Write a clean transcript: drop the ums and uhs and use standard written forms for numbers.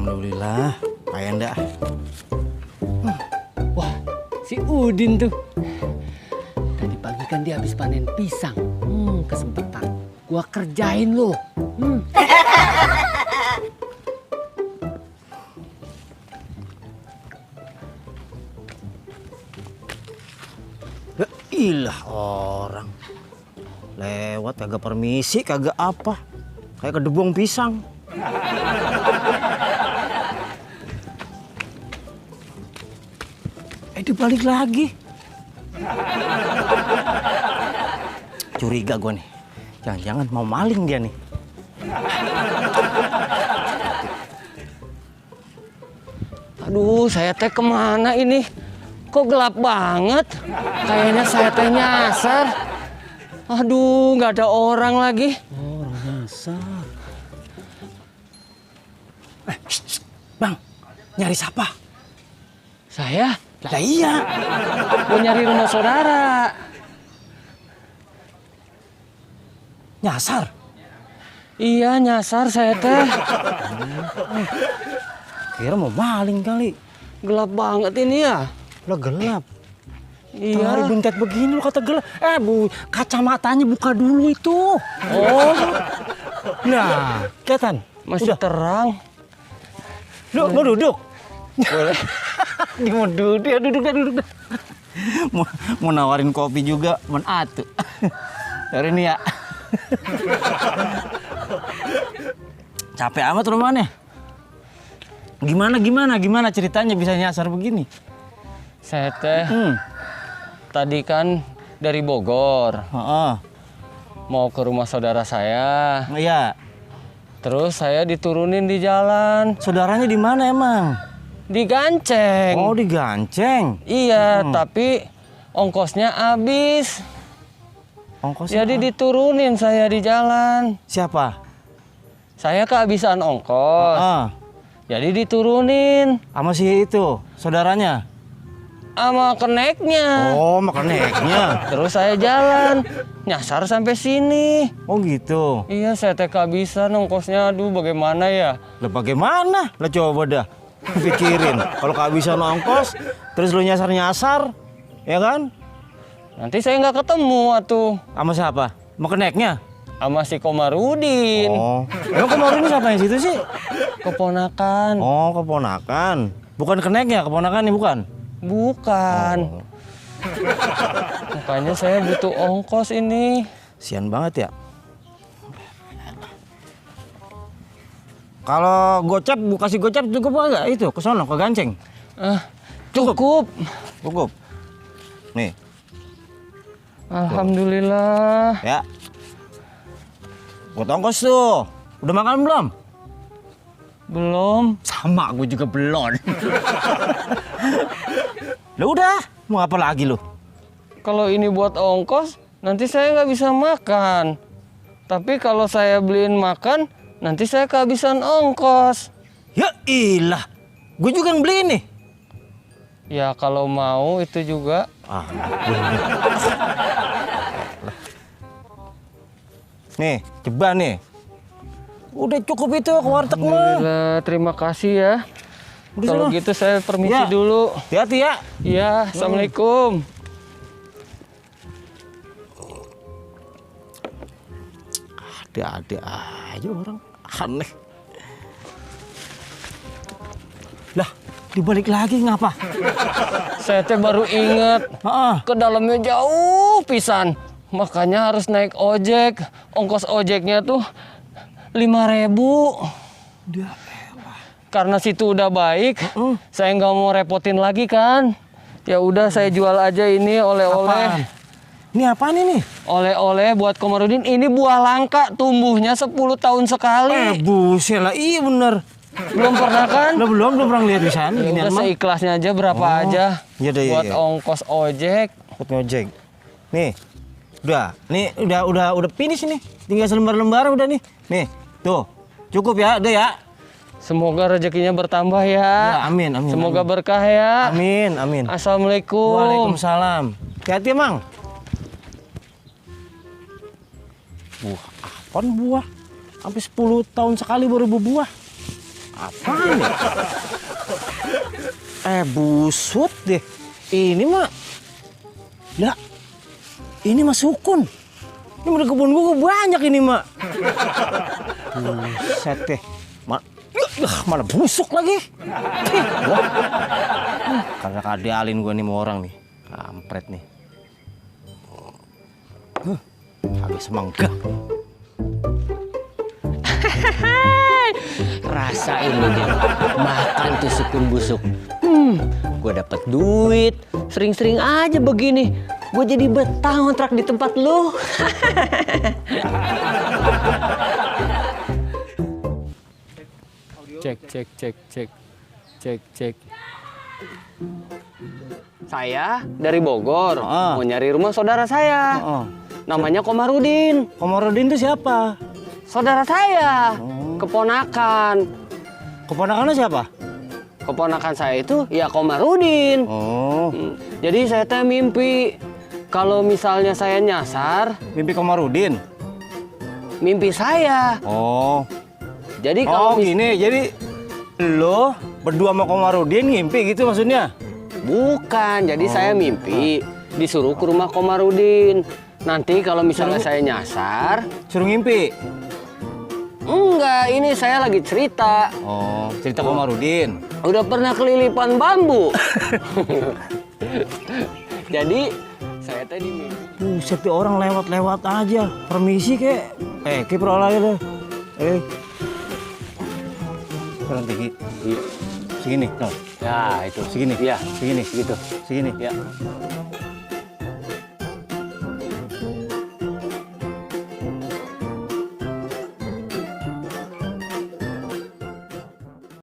Alhamdulillah, kayak ndak. Wah, si Udin tuh. Tadi pagi kan dia habis panen pisang. Kesempatan. Gua kerjain lo. Ya ilah orang. Lewat kagak permisi, kagak apa. Kayak kedebong pisang. Dia balik lagi. Curiga gue nih. Jangan-jangan mau maling dia nih. Aduh, saya teh kemana ini? Kok gelap banget? Kayaknya saya teh nyasar. Aduh, nggak ada orang lagi. Orang nyasar. Bang, nyari siapa? Saya? Lah iya. Mau nyari rumah saudara. Nyasar? Iya, nyasar saya teh. Kira mau maling kali. Gelap banget ini ya. Lah gelap. Iya. Hari bentet begini lu kata gelap. Bu, kacamatanya buka dulu itu. Oh, Nah, kelihatan? masih Udah. terang. Lu duduk. Boleh. Dia mau duduk, ya duduk dah. Mau nawarin kopi juga, men atuh. Hari ini ya. Capek amat rumahnya. Gimana ceritanya bisa nyasar begini? Saya teh tadi kan dari Bogor Heeh. mau ke rumah saudara saya. Iya. Terus saya diturunin di jalan, Saudaranya di mana emang? diganceng. Oh, diganceng. Iya, tapi ongkosnya habis. Ongkosnya Jadi diturunin saya di jalan. siapa? Saya kehabisan ongkos. Ah, Jadi diturunin sama si itu, saudaranya. sama keneknya. Oh, makan naiknya. Terus saya jalan, nyasar sampai sini. Oh gitu. Iya, saya teh kehabisan ongkosnya. Aduh, bagaimana ya? Lah bagaimana? Lah coba dah pikirin. Kalau kehabisan ongkos, terus lu nyasar-nyasar, ya kan? Nanti saya nggak ketemu atuh Sama siapa? Mau keneknya? sama si Komarudin. Oh. Emang kemarin siapa yang situ sih? Keponakan. Oh, keponakan. Bukan keneknya, keponakan nih bukan? Bukan. Oh. Makanya saya butuh ongkos ini. Sian banget ya. Kalau gocap, kasih gocap cukup enggak itu? Ke sono, ke ganceng. Cukup. Cukup. Nih, Alhamdulillah. ya. Buat ongkos tuh. Udah makan belum? Belum. Sama, gue juga belum. Lah udah, mau apa lagi lu? Kalau ini buat ongkos, nanti saya nggak bisa makan. Tapi kalau saya beliin makan, nanti saya kehabisan ongkos. Ya ilah, gue juga yang beli nih. Ya kalau mau itu juga. Ah, nih, coba nih. Udah cukup itu ke warteg mah. Alhamdulillah, terima kasih ya. Udah Kalau sana. gitu saya permisi Ya. dulu. Hati-hati ya. Iya, assalamualaikum. Ada aja orang aneh. Lah, dibalik lagi ngapa? Saya teh baru inget Heeh. ke dalamnya jauh pisan. Makanya harus naik ojek. Ongkos ojeknya tuh 5.000. Dia Karena situ udah baik, saya nggak mau repotin lagi kan. Ya udah saya jual aja ini apaan? oleh-oleh. Ini apaan ini? Oleh-oleh buat Komarudin. Ini buah langka, tumbuhnya 10 tahun sekali. Buset lah, iya bener. Belum pernah kan? Lah belum pernah lihat di sana Ya ginian udah mah. seikhlasnya aja berapa aja. Iya deh, Buat iya. ongkos ojek. Buat ngojek. Nih. Udah finish ini. Tinggal selembar-lembar udah nih. Nih, tuh. Cukup ya, udah ya. Semoga rezekinya bertambah ya. Ya, amin, amin. Semoga amin. berkah ya. Amin, amin. Assalamualaikum. Waalaikumsalam. Hati-hati, Mang. Buah, apaan buah? Sampai 10 tahun sekali baru berbuah. Apaan ya? Busut deh. Ini mah. Lah. Ini mah sukun. Ini udah kebun gua banyak ini mah. Buset deh. Mana busuk lagi. Wah. Karena kadialin gua nih sama orang nih. Kampret nih. Habis semangka. Rasain lu dia. Makan tuh sukun busuk. Gue dapat duit. Sering-sering aja begini. Gue jadi betah ngontrak di tempat lu. Cek. Saya dari Bogor. Mau nyari rumah saudara saya. Namanya Komarudin. Komarudin itu siapa? Saudara saya. Keponakan. Keponakannya siapa? Keponakan saya itu ya Komarudin. Jadi saya teh mimpi kalau misalnya saya nyasar. Mimpi Komarudin? Mimpi saya. Jadi kalau gini, jadi lo berdua sama Komarudin ngimpi gitu maksudnya? Bukan, jadi saya mimpi disuruh ke rumah Komarudin. Nanti kalau misalnya saya nyasar, suruh ngimpi? Enggak, ini saya lagi cerita. Cerita Komarudin. Udah pernah kelilipan bambu. Jadi saya tadi mimpi. Buset, orang lewat-lewat aja. Permisi kek. Kiprol lagi deh. Kurang tinggi. Segini. No. Ya, itu. Segini. Iya. Segini. Gitu. Segini. Ya.